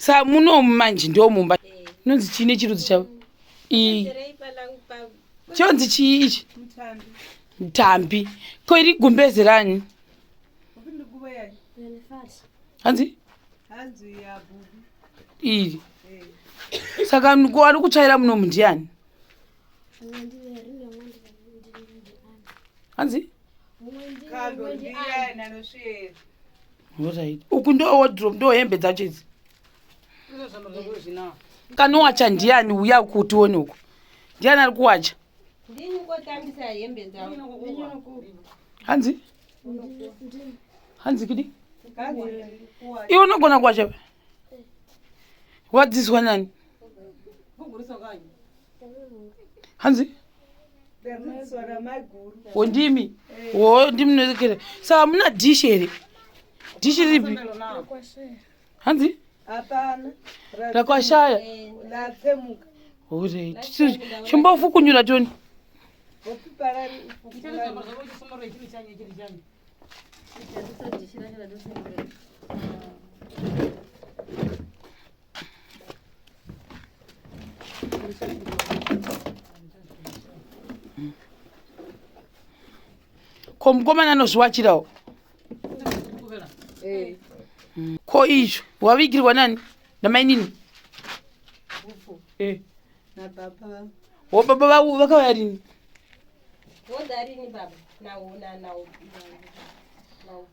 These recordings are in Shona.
Sa munomu manje ndo mumba. Inonzi chii nechirudzi chavo? Iyi. Chonzi chii ichi? Mutambi. Ko iri gumbeze rani? Hanzi? Iri. Saka ko ari kutsvaira munomu ndiani? Hanzi? Alright. Uku ndo wardrobe ndo hembe dzacho idzi. Kanowacha ndiani uya uku tione uku. Ndiani ari kuwacha? Hanzi? Hanzi kidi? Iwe unogona kuwacha? Wadzidziswa nani? Hanzi? Wo ndimi. Wo ndimi norekera. Saka muna dish here? Dish ripi? Hanzi? Hapana. Rakwashaya. Latsemuka. Alright. Chimbofukunyura toni. Ko mukomana anozviwachirawo? Eh. Ko izvo wavigirwa nani? Namainini? Eh. Nababa. Wo baba vavo vakauya rini? Woza rini baba? Nawo na nawo. Nawo.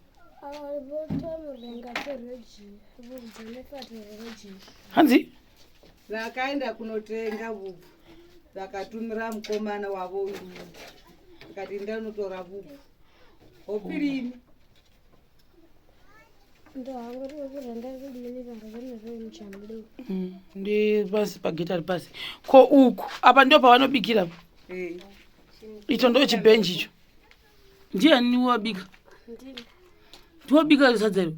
Hanzi? Vakaenda kunotenga vubvu vakatumira mukomana wavo uyu akati enda unotora vubvu hopirini. Ndi pasi pageta ari pasi. Ko uku apa ndo pavanobikira. Eh. Icho ndo chibhenji icho. Ndiani wabika? Ndiwabika sadza iro?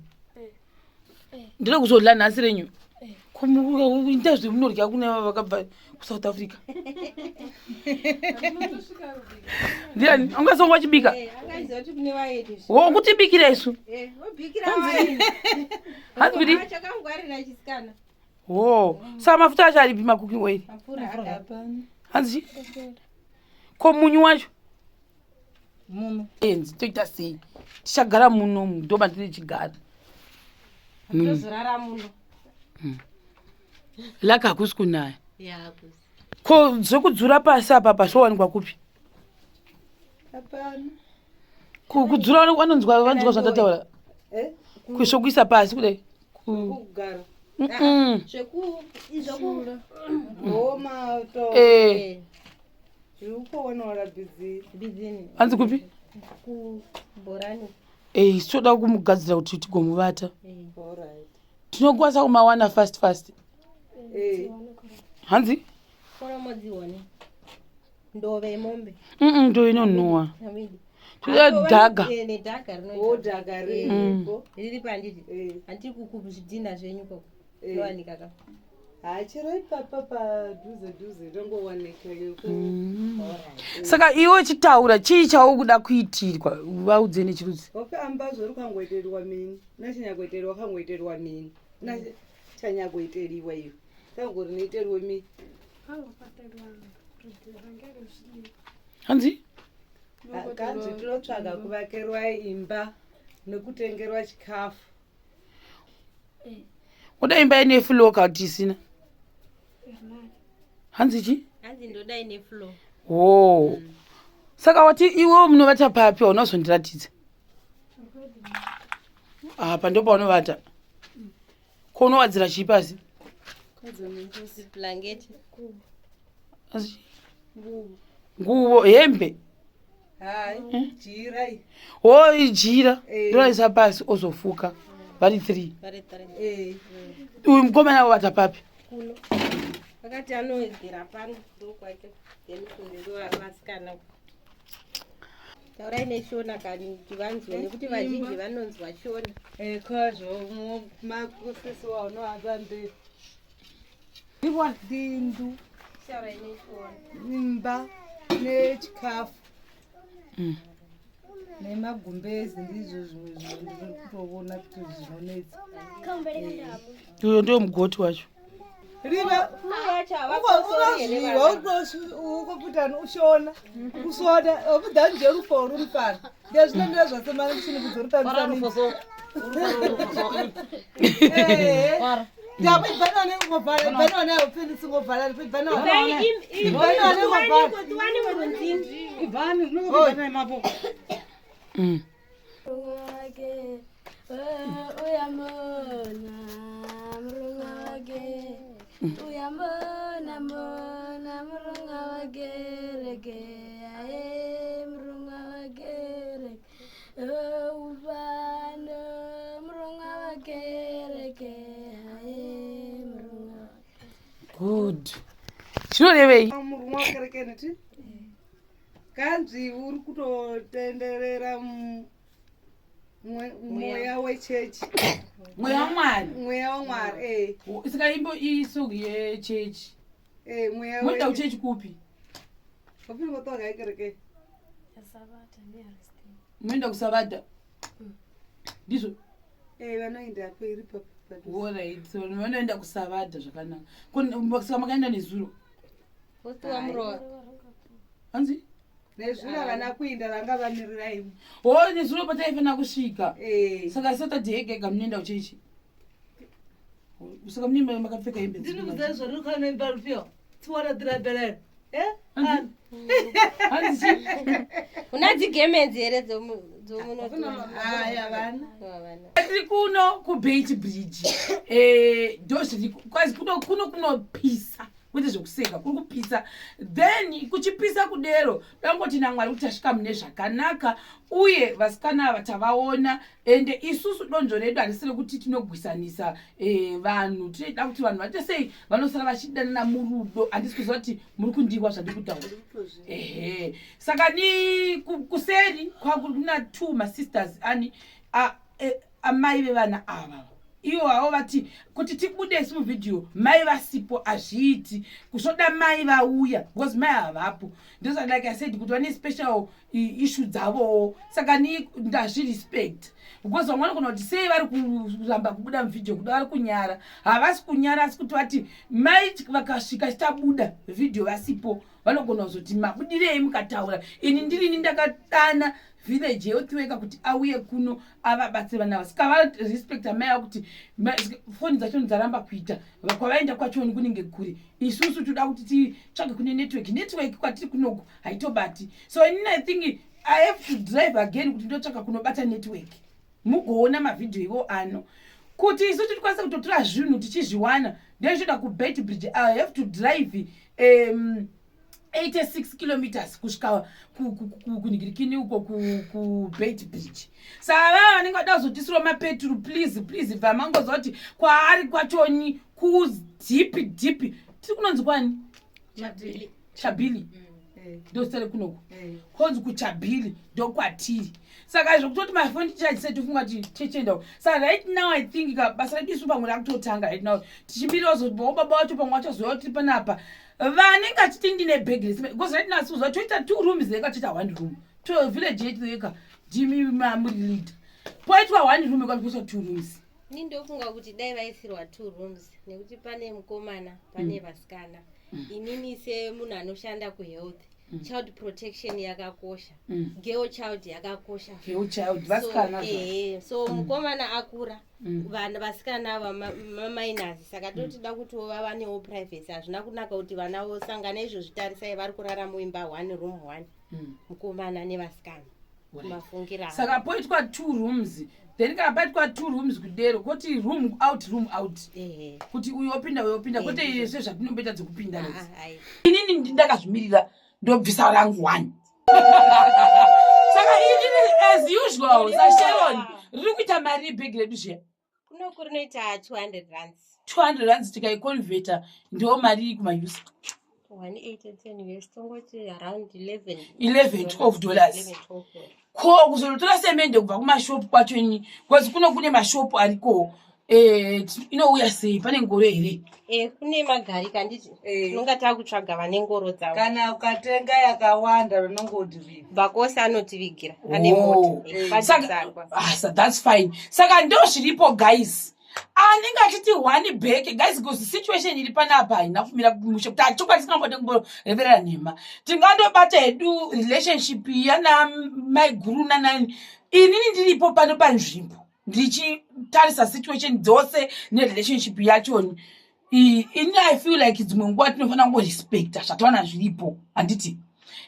Ndinoda kuzodla nhasi renyu. Ko ita zvemunorya kune vava vakabva kuSouth Africa. Ndiani angasonga wachibika? Angaziva kuti kune vaeni. Wo kutibikira isu. Eh, wobikira vaeni. Hanzi kuti Chakangwarira chisikana. wo saka mafuta acho aripi macooking oil? Mapfura akapa. Hanzi chi? Ko munyu wacho? Muno. Enzi toita sei? Tichagara muno ndo mandiri chigara. Tozorara muno. Laka hakusi kunaya. Ya kusi. Ko zvekudzura pasi apa pasowanikwa kupi? Hapana. Kudzura vanonzwa vanzwa zvandataura. Eh? Kuisvokuisa pasi kudai. Kugara. Mm-mm. Zveku izvoku Homa to. Eh, Zvikuona bhizi. bizini hanzi kupi? ku borani. Eh, isu toda kumugadzira kuti tigomuvata. Alright. Tinokwanisa kumawana fast fast. Eh. Hanzi? Koromo dzione. Ndove yemombe. Mm ndo inonhuwa. Hamidi. Toda dhaga. Nedhaga rinoita. Odhaga riripo. Riri panditi. Eh. Handiti kukuzvidhina zvenyu koko. Eh. Yowanika ka. Hachero ipapa padhuze dhuze tongowanika yoku. Saka iwe chitaura chii chaukuda kuitirwa vaudze nechirudzi. Hope ambazvo ri kwangoiterwa mini. Nachanyagoiterwa kwangoiterwa mini. Nachanyagoiteriwa iyo. Kangori noiterwe mini. Hanzi? Kanzi tinotsvaga kuvakirwa imba nekutengerwa chikafu. Uda imba ine floor kana kuti isina? Hanzi chi? Hanzi ndoda ine floor. Wo. Saka wati iwe munovata papi haunazondiratidza? Apa ndo paunovata. Ko unowadzira chii pasi? Blanket. Hanzi? Nguvo, hembe. Hai, jira iyi. Wo ijira. Eh. Ndoraisa pasi ozofuka. Vari 3. Vari tare. Eh. Uyu mukomana wavata papi? Kuno. Akati anowedzera pano ndokwake. Then kunze kwevasikana. Taurai neshona kani kuti vanzwe nekuti vazhinji vanonzwa shona. Eh, khazvo makusisi waunohamba mberi. Dindu, Taurai neshona. imba nechikafu. Nemagumbezi ndizvo zvimwe zvinhu ndiri kutoona kuti zvinonetsa. Uyo ndiwo mugoti wacho. Riva unozviwa ukoputani ushona usona obudhanje rufo ruripano ndezvino ndira zvasemana kuchini kudzorutambisa Good. Chinorevei? Murumwa wakerekeni ti kanzi uri kutotenderera mweya wechechi. Mweya waMwari. Mweya waMwari, eh. Saka imbo isong yechechi. Eh, mweya. Moenda kuchechi kupi? Wapiri ngotoka ikerekeni. Moenda kusavadha. Ndizvo. Eh, vanoenda apo iri papi. Alright, so vanoenda kusavadha zvakanaka. Ko saka makaenda nezuro? Wosiwa Hanzi? Nezuro havana kuinda, vanga vamirira imi. Oh, nezuro pataifanira kusvika. Eh. Saka Saturday yega yega munoenda kuchechi. Saka munenge makapfeka hembe dzipi manje? Ndinokuziva zvorikanoimba rufio. Tsiwana tirabelera. Eh? Hanzi? Hanzi chii? Una dzigemenzi here dzomunotora? Hayi, havana. Havana. Tiri kuno kuBeit Bridge. Ndozviri kwazi kuno kuno kunopisa kwete zvekuseka, kuri kupisa. Then kuchipisa kudero, dangoti naMwari kuti tasvika mune zvakanaka, uye vasikana ava tavaona. Ende isusu donzvo redu harisi rekuti tinogwisanisa vanhu, tinoda kuti vanhu vaite sei, vanosara vachidanana murudo. Handisi kuziva kuti muri kundiwa zvandiri kutaura. Ehe, saka ni kuseri kwakuna two masisters ani amai vevana ava. Ivo havo vati kuti tibude isu muvhidhiyo mai vasipo hazviiti, kuzoda mai vauya because mai havapo. Ndosaka, like I said, kuti vane special issue dzavowo, saka ni ndazvirespect because vamwe vanogona kuti sei vari kuramba kubuda muvhidhiyo, kuda vari kunyara. Havasi kunyara, asi kuti vati mai vakasvika chitabuda vhidhiyo vasipo, vanogona kuzoti mabudirei mukataura. Ini ndirini ndakadana village health worker kuti auye kuno avabatsire vana ava, saka varespecta mai avo kuti foni dzacho dzaramba kuita. Kwavaenda kwachoni kunenge kure, isusu toda kuti titsvage kune network. Network kwatiri kunoku haitobati, so inini I think I have to drive again kuti ndotsvaka kunobata network, mugoona mavhidhiyo ivo ano, kuti isu tikwanise kutotora zvinhu tichizviwana. Ndezvoda kuBeit Bridge, I have to drive 86 kilometers kusvika kunhingirikini uko kuBeit Bridge. Saka vava vanenge vada kuzotisirawo mapeturu, please, please, bva mangoziva kuti kwaari kwachoni kudeep deep. Tiri kunonzi kwani? Chabili. Ndozita rekunoku konzi kuChabili, ndokwatiri. Saka zvekutoti mafoni tichachise tofunga kuti tichiendawo. Saka right now I think ka basa redu isu pamwe rakutotanga right now, tichimirira kuzoti baba wacho pamwe vachazouya tiri panapa, vanenge achiti ndine bhegi rese, because right now sikuziva toita two rooms eka toita one room to village yedu eka. Ndimi mamuri leader, poitwa one room eka poitwa two rooms? Ini ndofunga kuti dai vaisirwa two rooms, nekuti pane mukomana, pane vasikana. Inini semunhu anoshanda kuhealth, child protection yakakosha. Girl child yakakosha. Girl child, vasikana. So, so mukomana akura, vana vasikana ava maminors, saka totida kutiwo vavanewo privacy. Hazvina kunaka kuti vana vosangana izvozvi. Tarisai, vari kurara muimba one, room one, mukomana nevasikana, mafungira avo. Saka poitwa two rooms then. Kana paitwa two rooms kudero, kwoti room out, room out, kuti uyu opinda, uyu opinda, kwete sezvatinomboita dzekupinda idzi. Ah, ai. Inini ndakazvimirira, ndobvisa rangu one. Saka inini as usual saSharon, riri kuita mari ibhegi redu zviya? Kunoku rinoita 200 rands. 200 rands, tikaiconverta ndo mari kumaUS? 180 US, tongoti around 11. 11, $12. 11, 12. Ko kuzonotora semende kubva kumashopu kwacho ini, because kuno kune mashopu ariko. Eh, inouya sei pane ngoro here eh, kune magarika handiti eh. tinonga takutsvaga vane ngoro dzavo kana ukatenga yakawanda vanongodiriva bakose anotivigira ane oh. mota ah, that's fine saka ndo zviripo guys anenge achiti one back guys because situation iri panapa haina kumira mushe kuti achokwadi singambode kumboreverera nhema tingandobata hedu relationship yana maiguru nanani inini ndiripo pano panzvimbo ndichitarisa situation dzose nerelationship yachoni ini i feel like dzimwe nguva tinofanira kungorespecta zvatawana zviripo handiti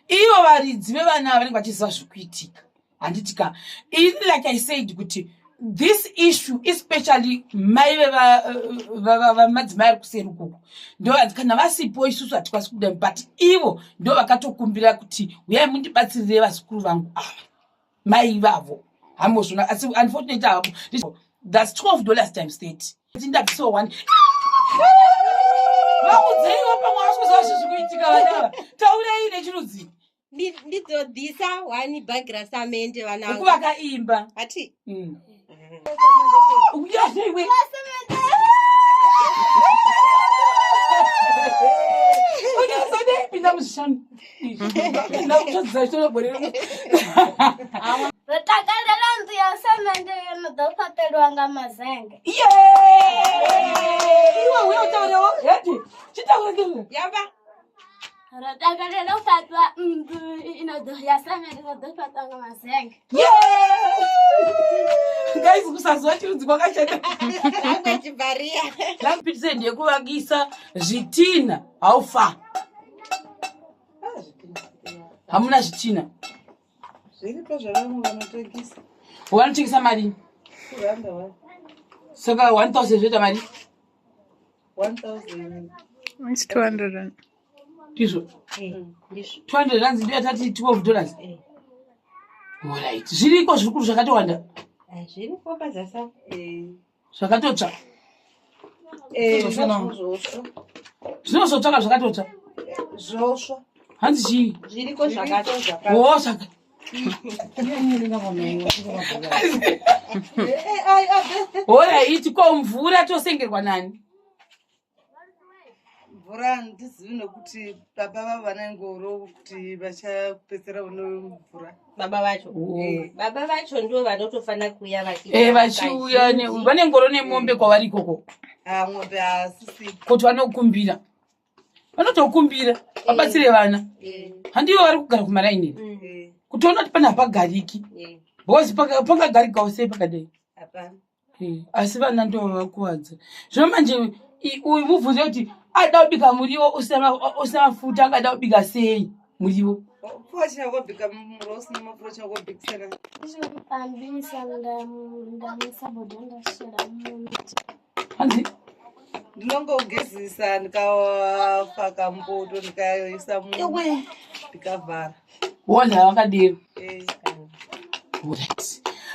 ivo varidzi vevana vanenge vachiziva zviri kuitika handiti ka ini like i said kuti this issue especially mai vemadzimai ari kuseri ukoko ndo kana vasipo isusu hatikwanisi kuda but ivo ndo vakatokumbira kuti uyai mundibatsirire vazukuru vangu ava mai ivavo hambozvona asi unfortunately havo that's 12 dollars times 30 ndabvisawo one vaudzeiwo pamwe vasikuziva zvi zvikuitika vanava taurei nechirudzi ndidzobvisa one bag rasamende vana kuvaka imba ati mm. Pinda muzvishanu Ri takalela nnḓu ya semende yo no ḓo fhaṱeliwa nga mazenge. Iwe uya utaurewo heti chitaure ndizvo yamba Ro takalela u fhaṱwa nnḓu ino ḓo ya semende ino ḓo fhaṱwa nga mazenge. Guys kusaziva chirudzi kwakashata. Language barrier. Language ndeyekuvakisa zvitinha how far? Hamuna zvitina. Zviripo zvavamwe vanotengesa. Vanotengesa mari? Kuranda wa. Saka 1000 zvoita mari? 1000. It's 200 rand. Ndizvo. Eh, ndizvo. 200 rands ndiyo yatati 12 dollars. Eh. Alright. Zviriko zviri kuru zvakatowanda. Ah, zviriko pazasa. Eh. Zvakatotsva. Eh, zvozvosva. Zvinozotsvaka zvakatotsva. Zvosva. Hanzi chii? Zviriko zvakatotsva. Oh, zvaka. Alright, ko mvura tosengerwa nani? Mvura handizivi nekuti baba vavo vane ngoro kuti vachapedzera vane mvura. Baba vacho. Oh. Baba vacho ndivo vanotofanira kuuya vachiita Eh, vachiuya kazhinji. vane ngoro nemombe kwavari ikoko. Ah, mombe haasisi. Kuti vanokumbira. Vanotokumbira vabatsire vana. Handivo vari kugara kumaraini. Kutoona kuti pane hapagariki. Because pangagarikawo sei pakadai? Hapana. Asi vana ndo vavakuvadza. Zvino manje uyu mubvunze kuti ada kubika muriwo usina mafuta angada kubika sei muriwo? Pfuwa chakobika muriwo usina mafuta chakobikisana. Ndinotambisa ndamisa bodo ndashela muno. Hanzi? Ndinongogezisa ndikafaka mbuto ndikaisa mu ndikavhara. Wona vakadero. Right.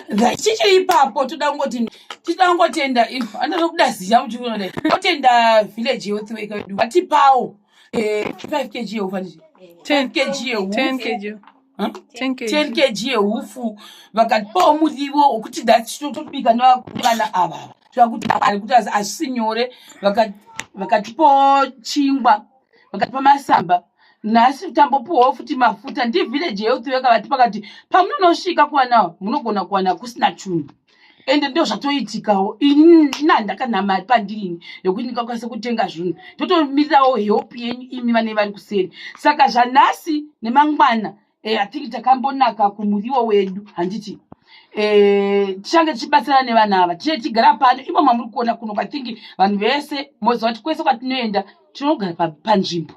Right. Chichiri ipapo toda kungoti tinoda kungotenda anoda kuda ziya muchiona totenda village health worker wedu vatipawo 5 kg yehufu handiti? 10 kg yehufu. 10 kg. Huh? 10 kg. 10 kg yehufu vakatipawo muriwo wekuti datotobika nevana ava zvakuti ari kuti hazvisi nyore vakatipawo chingwa vakatipa masamba nhasi tambopuwawo futi mafuta ndi village health worker vatipa kati pamunonosvika kuwanawo munogona kuwana kusina chunhu ende ndo zvatoitikawo ini nandakanama pandirini yekuti ndingakwanisa kutenga zvinhu totomirirawo help yenyu imi vane vari kuseri saka zvanhasi nemangwana I think takambonaka kumuriwo wedu handiti tichange tichibatsirana nevana ava tinenge tichigara pano imo mamuri kuona kuno I think vanhu vese moziva kuti kwese kwatinoenda tinogara panzvimbo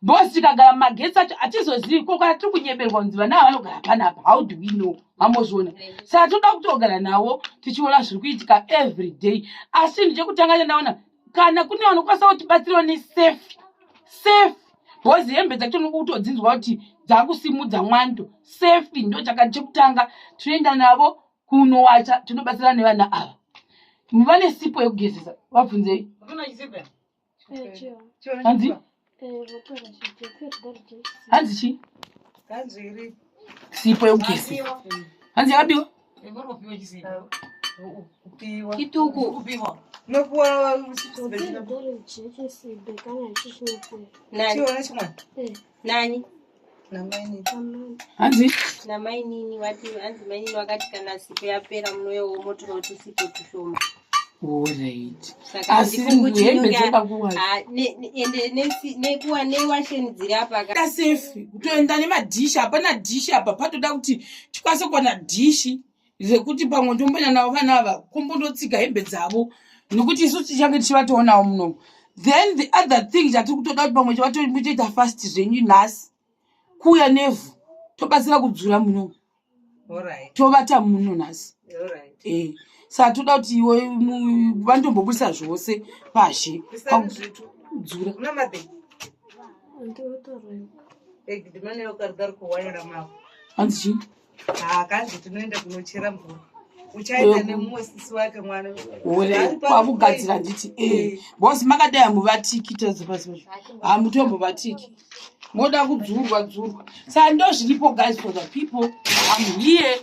because tikagara mumagetsi acho hatizozivi ko kana tiri kunyeberwa kunzi vana ava vanogara panapa how do we know mambozviona saka toda kutogara navo tichiona zviri kuitika every day asi chinhu chekutanga chandaona kana kune vanokwanisa kutibatsirawo nesafe safe because hembe dzacho nokutodzinzwa kuti dzakusimudza mwando safe ndo chakati chekutanga tinoenda navo kunowacha tinobatsirana nevana ava vane sipo yekugezesa vabvunzei Hanzi? Hanzi chii? Hanzi iri. Sipo yekugezesa. Hanzi yakabiwa? Kupiwa. Kituku. Kupiwa. Nokuwa Nani? chiona chimwana. Nani? Namaini. Hanzi? Namainini wati hanzi mainini wakati kana sipo yapera munouyawo motorawo tusipo tushoma. Alright. Saka Asi handifungi kuti hembe inonge- dzoda kuwa. Ah, ende nekuwa newasheni dziri apa ka Da safe kutoenda nemadhishi hapana dhishi apa patoda kuti tikwanise kuwana dhishi rekuti pamwe tomboenda navo vana ava kombondotsika hembe dzavo nekuti isu tichange tichivatoonawo munomu. Then the other thing chatiri kutoda kuti pamwe chivatoita fast zvenyu nhasi kuuya nevhu tobatsira kudzura munomu. Alright. Tovata muno nhasi. Alright. Saka toda kuti iwe vandombobudisa zvose pashi. Bisani zvitu. Kudzura. Una madhe. Ndimane ukarida kuwanira mavo. Hanzi chii? Ah, kanzi tinoenda kunochera mvura. Uchaenda nemumwe sisi wake mwana. Ore kwakugadzira nditi bosi makadai hamuvatiki tadzi pasi pacho hamutombovatiki moda kudzurwa dzurwa. Saka ndo zviripo guys, for the people I'm here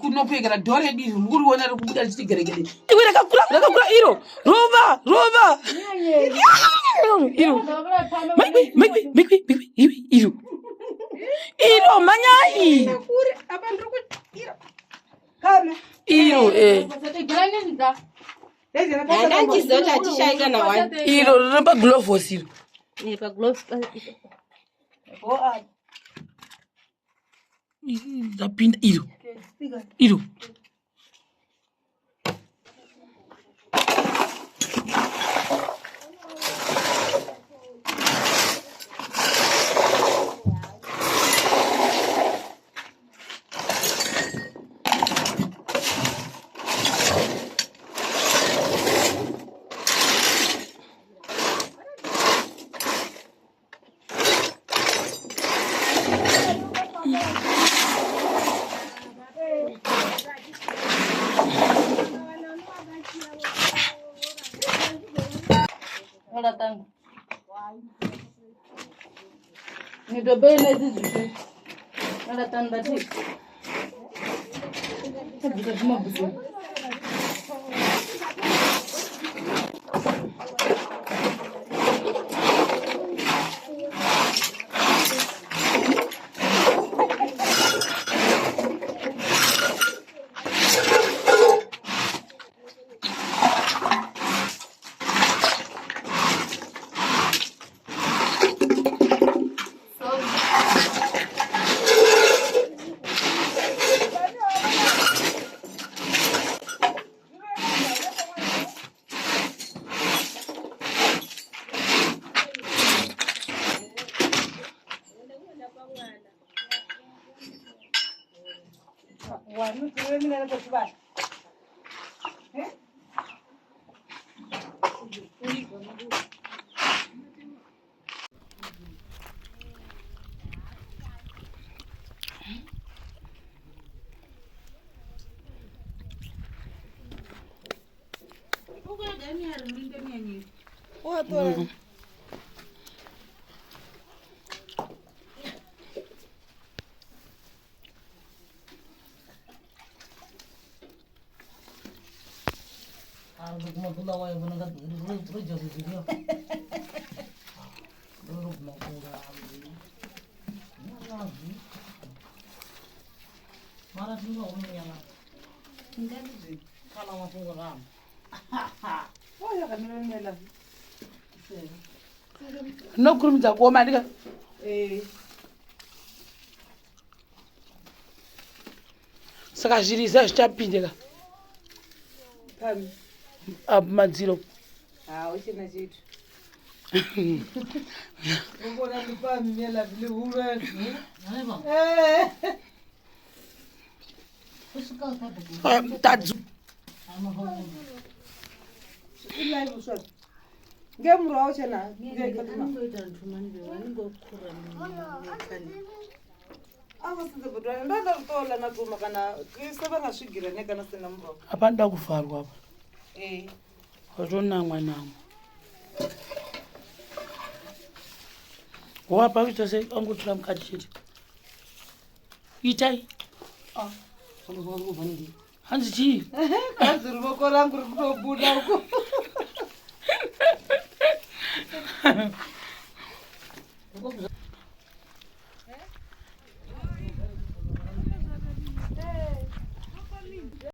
kunopfekera dhoo redu iri mukuriona riri kubuda richiti geregere. Iwe rakakura rakakura iro rova rova iro maikwi maikwi maikwi maikwi iwe iro iro manyai iro Handandiziva kuti hatishayi kana one. Iro riri paglovos iro. Pagloves. Rapinda iro iro. Rinokurumidza kuoma ndika. Saka zviriza zvichapindika apo madziro. Uchina chitu. Ubona lupami mela vile huve. Tadzu. Ngemurawo chena. Ava sinze botwana ndoda kutola na tuma kana kise vangasvigira ne kana sina murawo. Hapanoda kuvharwa apa. Watonamwa namwa. Wapa kuita sei angotora mukati chete. Itai. Hanzi chii? Hanzi ruvoko rangu riri kutobuda uko.